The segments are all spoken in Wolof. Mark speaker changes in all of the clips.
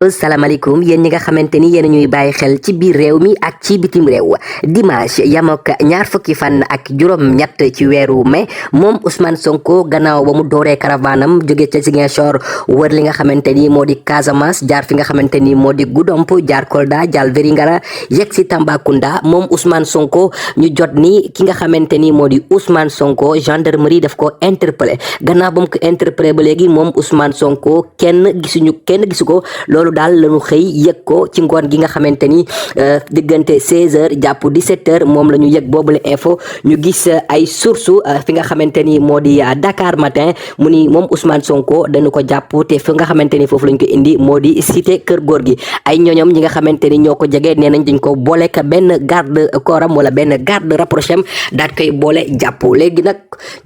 Speaker 1: asalaamaaleykum yéen ñi nga xamante ni yéen ñuy bàyyi xel ci biir réew mi ak ci bitim réew dimanche yamook ñaar fukki fan ak juróom-ñett ci weeru mai moom Ousmane Sonko gannaaw ba mu dooree caravanam jóge ca Ziguinchor wër li nga xamante ni moo di Casamance jaar fi nga xamante ni moo di Goudomp jaar Kolda jaar Vélingara yegg si Tambacounda moom Ousmane Sonko ñu jot ni ki nga xamante ni moo di Ousmane Sonko gendarmerie daf ko interpellé gannaaw ba mu ko interpellé ba léegi moom Ousmane Sonko kenn gisu ko loolu daal lañu xëy yëg ko ci ngoon gi nga xamante ni diggante 16h jàpp 17h moom la ñu yëg boobule info ñu gis ay source fi nga xamante ni moo di Dakar Matin mu ni moom Ousmane Sonko dañu ko jàpp te fi nga xamante ni foofu lañ ko indi moo di cité kër góor gi ay ñoñom ñi nga xamante ni ñoo ko jege nee nañ dañ ko boole ka benn garde corps am wala benn garde rapproché am daat koy boole jàpp léegi nag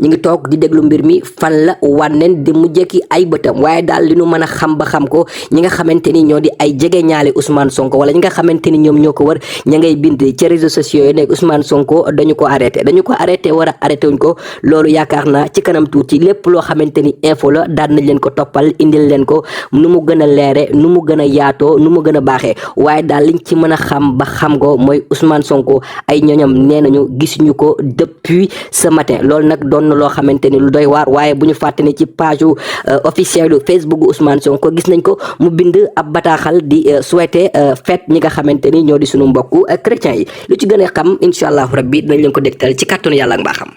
Speaker 1: ñu ngi toog di déglu mbir mi fan la wànneen di mu jekki ay bëtam waaye daal li ñu mën a xam ba xam ko ñi nga xamante ni ñoo di ay jege ñaale Ousmane Sonko wala ñi nga xamante ni ñoom ñoo ko wër ña ngay bind ci réseaux sociaux yi nekk Ousmane Sonko dañu ko arrêté war a arrêté wuñ ko loolu yaakaar naa ci kanam tuuti lépp loo xamante ni info la daan nañ leen ko toppal indil leen ko nu mu gën a leere nu mu gën a yaatoo nu mu gën a baaxee waaye daal liñ ci mën a xam ba xam ko mooy Ousmane Sonko ay ñoñam nee nañu gisuñu ko depuis ce matin loolu nag doon na loo xamante ni lu doy waar waaye bu ñu fàtte ne ci page officielle Facebook Ousmane Sonko gis nañ ko mu bind ab bataaxal di souhaiter fête ñi nga xamante ni ñoo di sunu mbokku chrétiens yi lu ci gën a xam incha allahu rabbi dinañ leen ko dégtal ci kàttanu yàlla ak mbaaxam